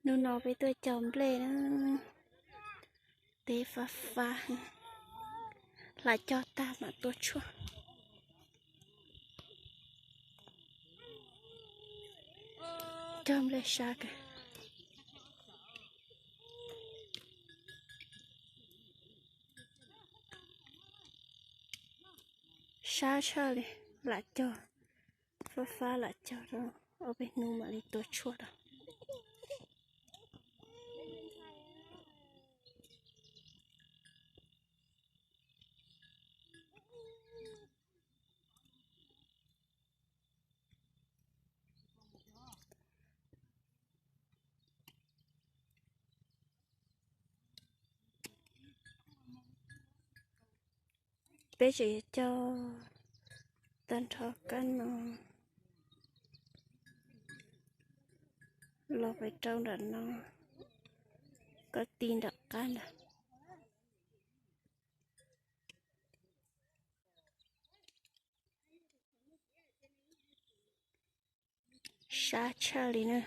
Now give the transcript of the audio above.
Hnub no peb tuaj cog nplej na, teb fab fab, hlais cog tag mam tua tshuaj. Cog nplej sab kawg. Sab tshaj li, lam cog, fab fab lam cog rau, ob peb hnub mam li tua tshuaj rau. Peb tseem yuav cog tag nrho kab no los pem rau nram no, koj ti nram qab ntag. Sab tshaj li na.